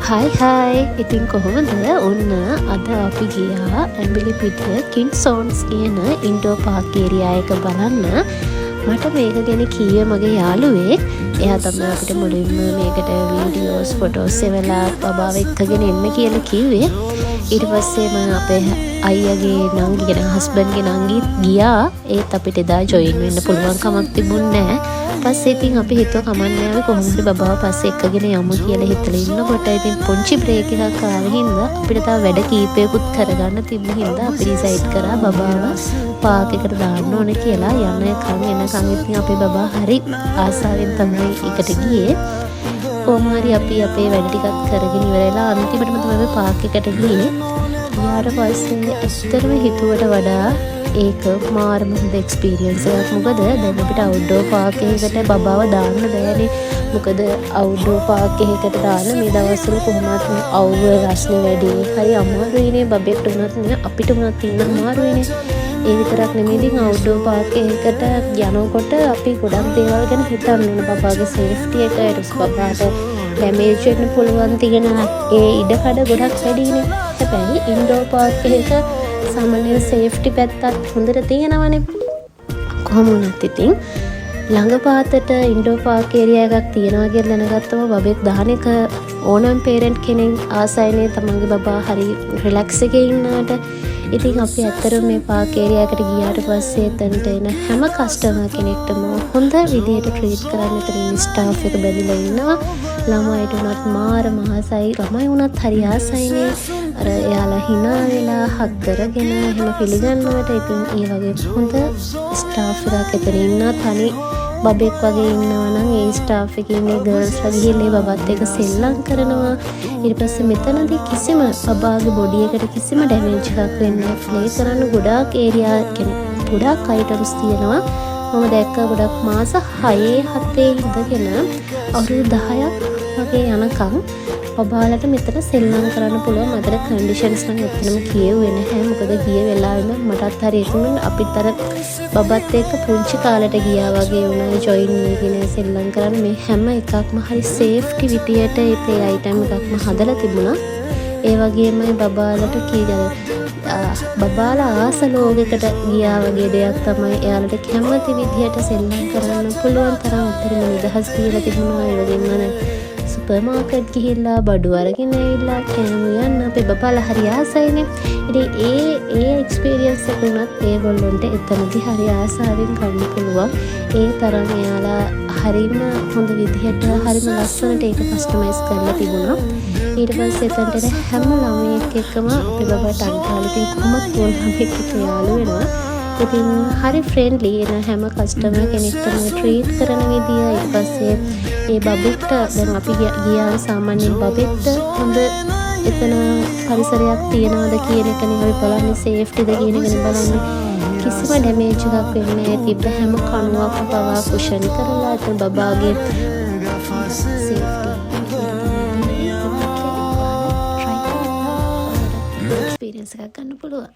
Hi hi, ඉතින් කොහොමද? ඔන්න අද අපි ගියා ඇඹිලිපිටිය කිඩ්සෝන්ස් කියන ඉන්ඩෝර් පාක් ඒරියා එක බලන්න. මට මේක ගැන කීවේ මගේ යාළුවෙක්. එයා තමයි අපිට මුලින්ම මේකට වීඩියෝස්, ෆොටෝස් එවලා බබාව එක්කගෙන එන්න කියලා කිව්වේ. ඊට පස්සේ මම අපේ අයියාගේ නංගි කියන හස්බන්ඩ්ගේ නංගිත් ගියා. ඒත් අපිට එදා ජොයින් වෙන්න පුළුවන් කමක් තිබුණේ නෑ. පස්සේ ඉතින් අපි හිතුවා කමක් නෑ, අපි කොහොම හරි බබාව පස්සේ එක්කගෙන යමු කියලා හිතලා ඉන්නකොට, ඉතින් පුංචි බ්‍රේක් එකක් ආව හින්දා, අපිට තව වැඩ කීපයකුත් කරගන්න තිබ්බ හින්දා, අපි ඩිසයිඩ් කරා බබාව පාක් එකට දාන්න ඕන කියලා. යනකම් එනකම් ඉතින් අපේ බබා හරි ආසාවෙන් තමයි එකට ගියේ. කොහොම හරි අපි අපේ වැඩ ටිකත් කරගෙන ඉවර වෙලා අන්තිමටම තමයි අපි පාක් එකට ගියේ. ගියාට පස්සේ ඇත්තටම හිතුවට වඩා ඒක මාරම හොඳ එක්ස්පීරියන්ස් එකක්. මොකද දැන් අපිට අවුට්ඩෝර් පාක් එකකට බබාව දාන්න බෑනේ. මොකද අවුට්ඩෝර් පාක් එකකට දාන්න මේ දවස්වල කොහොමත් අවුව රස්නේ වැඩි. හරි අමාරුයිනේ, බබෙක්ට වුණත් නේ අපිට වුණත් ඉන්න අමාරුයිනේ. ඒ විතරක් නෙමෙයි, ඉතින් අවුට්ඩෝර් පාක් එකකට යනකොට අපි ගොඩක් දේවල් ගැන හිතන්න ඕන. බබාගේ සේෆ්ටි එක, ඊට පස්සේ බබාට ඩැමේජ් වෙන්න පුළුවන් තියෙන ඒ ඉඩකඩ ගොඩක් වැඩිනේ. හැබැයි ඉන්ඩෝර් පාක් එකක සාමාන්‍යයෙන් සේෆ්ටි පැත්තත් හොඳට තියෙනවනේ. කොහොම වුණත් ඉතින් ළඟ පාතට ඉන්ඩෝර් පාක් ඒරියා එකක් තියෙනවා කියලා දැනගත්තම බබෙක් දාන එක ඕනම පේරන්ට් කෙනෙක් ආසයිනේ, තමන්ගේ බබා හරි රිලැක්ස් එකේ ඉන්නාට. ඉතින් අපි ඇත්තටම මේ පාක් ඒරියා එකට ගියාට පස්සේ එතනට එන හැම කස්ටමර් කෙනෙක්ටම හොඳ විදියට ට්‍රීට් කරන්න එතන ඉන්න ස්ටාෆ් එක බැඳිලා ඉන්නවා. ළමයිට වුණත් මාරම ආසයි. ළමයි වුණත් හරි ආසයිනේ. අර එයාලා හිනා වෙලා හග් කරගෙන එහෙම පිළිගන්නවට. ඉතින් ඒ වගේ හොඳ ස්ටාෆ් එකක් එතන ඉන්නවා. තනි බබෙක් වගේ ඉන්නවා නම් ඒ ස්ටාෆ් එකේ ඉන්න ගර්ල්ස්ලා ගිහිල්ලා ඒ බබත් එක්ක සෙල්ලම් කරනවා. ඊට පස්සේ මෙතනදී කිසිම බබාගේ බොඩි එකට කිසිම ඩැමේජ් එකක් වෙන්නේ නැහැ. ප්ලේ කරන්න ගොඩාක් ඒරියා කියන්නේ ගොඩාක් අයිටම්ස් තියෙනවා. මම දැක්කා ගොඩක් මාස 6 7 ඉඳගෙන අවුරුදු 10ක් වගේ යනකම් බබාලට මෙතන සෙල්ලම් කරන්න පුළුවන්. මතට කන්ඩිෂන්ස් නම් ඇත්තටම කියෙව්වේ නැහැ. මොකද ගිය වෙලාවෙම මටත් හරි ඉතින් අපිත් අර බබත් එක්ක පුංචි කාලෙට ගියා වගේ වුණා ජොයින් වෙගෙන සෙල්ලම් කරන්න. මේ හැම එකක්ම හරි සේෆ්ටි විදියට ඒ ප්ලේ අයිටම් එකක්ම හදලා තිබුණා. ඒ වගේමයි බබාලට කී බබාලා ආස ලෝකෙකට ගියා වගේ දෙයක් තමයි. එයාලට කැමති විදිහට සෙල්ලම් කරන්න පුළුවන් තරම් උපරිම නිදහස් දීලා තිබුණා. ඒ වගේම සුපර් මාකට් ගිහිල්ලා බඩු අරගෙන ඇවිල්ලා කෑම උයන්න අපේ බබාලා හරි ආසයිනේ. ඉතින් ඒ ඒ එක්ස්පීරියන්ස් එක වුණත් ඒගොල්ලොන්ට එතනදි හරි ආසාවෙන් කන්න පුළුවන්. ඒ තරම් එයාලා හරිම හොඳ විදිහට හරිම ලස්සනට ඒක කස්ටමයිස් කරලා තිබුණා. ඊට පස්සේ එතනට එන හැම ළමයෙක් එක්කම අපේ බබා ටක් ගාලා ඉතින් කොහොමත් ඕන ළමයෙක් එක්ක යාළු වෙනවා. ඉතින් හරි ෆ්‍රෙන්ඩ්ලි, එන හැම කස්ටමර් කෙනෙක්ටම ට්‍රීට් කරන විදිය. ඊට පස්සේ ඒ බබෙක්ට දැන් අපි ගියාම සාමාන්‍යයෙන් බබෙක්ට හොඳ එතන පරිසරයක් තියෙනවද කියන එකනේ අපි බලන්නේ, සේෆ්ටිද කියන එකනේ බලන්නේ. කිසිම ඩැමේජ් එකක් වෙන්නේ නැහැ. තිබ්බ හැම කණුවක්ම පවා කුෂන් කරලා එතන බබාගේ සේෆ්ටි විදියට තමයි. ට්‍රයි කරලා එක්ස්පීරියන්ස් එකක් ගන්න පුළුවන්.